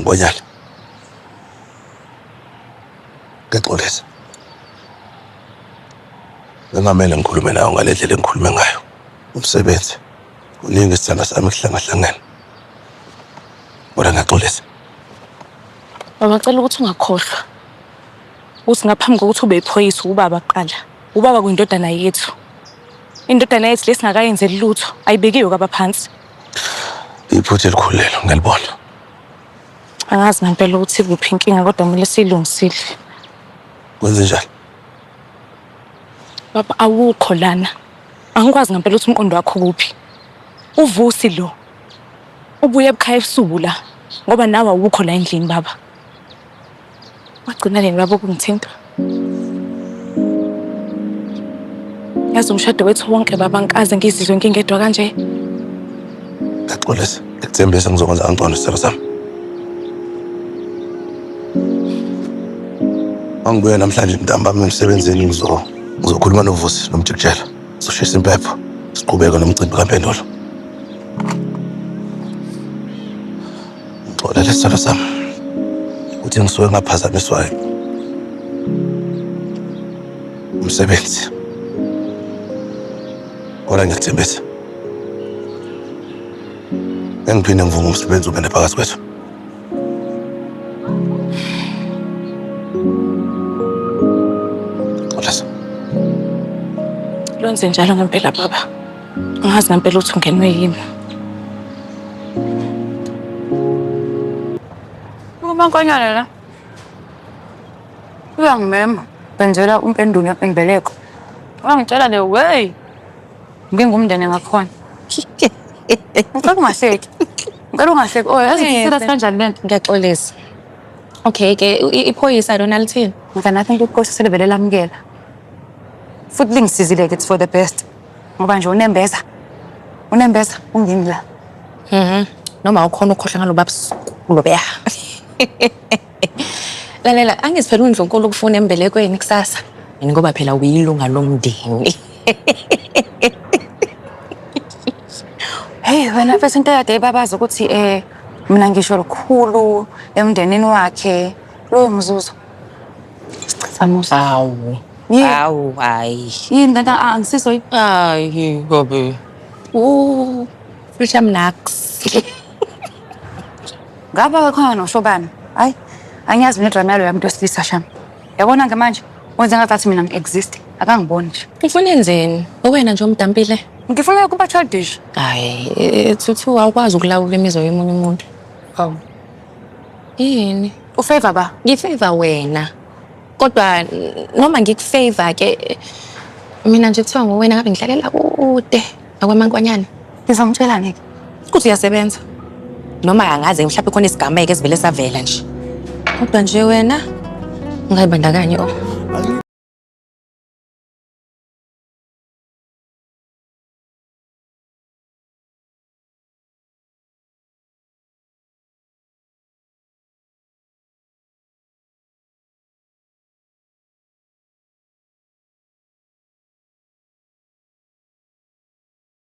Mankonyane. Ngiyaxolisa. Bengamele ngikhulume nawe ngale ndlela engikhulume ngayo. Umsebenzi. Kuningi isithanda sami kuhlangahlangene. Kodwa ngiyaxolisa. Baba ngicela ukuthi ungakhohlwa ukuthi ngaphambi kokuthi ube iphoyisa ubaba kuqala. Ubaba kuyindodana yethu. Indodana yethu lesingakayenzeli lutho ayibekiwe kwabaphansi. Iphutha elikhulu lelo ngiyalibona. Angazi ngempela ukuthi kuphi inkinga kodwa kumele siyilungisile. Kwenze njani? Baba awukho lana. Angikwazi ngempela ukuthi umqondo wakho kuphi. Uvusi lo. Ubuye ebukhaya ebusuku la ngoba nawe awukho la endlini baba. Wagcina nini baba ukungithinta? Yazi umshado wethu wonke baba ngikaze ngizizwe ngingedwa kanje. Ngiyaxolisa. Ngikuthembisa ngizokwenza kangcono sithando sami. Mangibuya namhlanje ntambama emsebenzini ngizokhuluma noVusi noMjikijela. Soshisa impepho siqhubeke nomcimbi kaMpendulo. Ngixolele sithando sami ukuthi ngisuke ngaphazamiswa umsebenzi. Kodwa ngiyakuthembisa ngeke ngiphinde ngivume umsebenzi ungene phakathi kwethu. Xolisa. Lwenze njalo ngempela baba. Angazi ngempela ukuthi ungenwe yini. Umankonyane la. Uyangimema. Benzela uMpendulo imbeleko. Wangitshela the way. Ngingumndeni ngakhona. Ngicela ungahleki. Ngicela ungahleki. Oh, yazi serious kanjani lento? Ngiyaxolisa. Okay ke iphoyisa lona lithini? Mngani, I think inkosi selivele lamukela. Futhi lingisizile ke, it's for the best. Ngoba nje unembeza. Unembeza ungimi la. Noma ukhona ukhohlwa ngaloba busuku lobuya. Lalela, angithi phela uNdlunkulu ukufuna embelekweni kusasa. Yini ngoba phela uyilunga lomndeni. Hey wena mfethu, into ekade ibabaza ukuthi mina ngisho lukhulu emndenini wakhe loyo mzuzu. Sichitha musa. Hawu. Yini? Hawu, hayi. Yini kanti angisiso yini? Hayi, gobe. Uh, Future Mnax. Ngaba khona noshobana. Hayi, angiyazi mina idrama yalo yamuntu wesilisa shami. Yabona ke manje wenza ngathi mina ngi-exist. Akangiboni nje. Ufuna enzeni? Uwena nje omdampile. Ngifuna ukuba childish. Hayi, Thuthu awukwazi ukulawula imizwa yomunye umuntu. Hawu. Yini? Ufavor ba? Ngifavor wena. Kodwa noma ngikufavor ke mina nje kuthiwa nguwena ngabe ngihlalela kude akwamankonyane. Ngizomtshela ngeke. Ukuthi uyasebenza. Noma angaze mhlawumbe khona isigameko esivele savela nje. Kodwa nje wena ungayibandakanyi oh.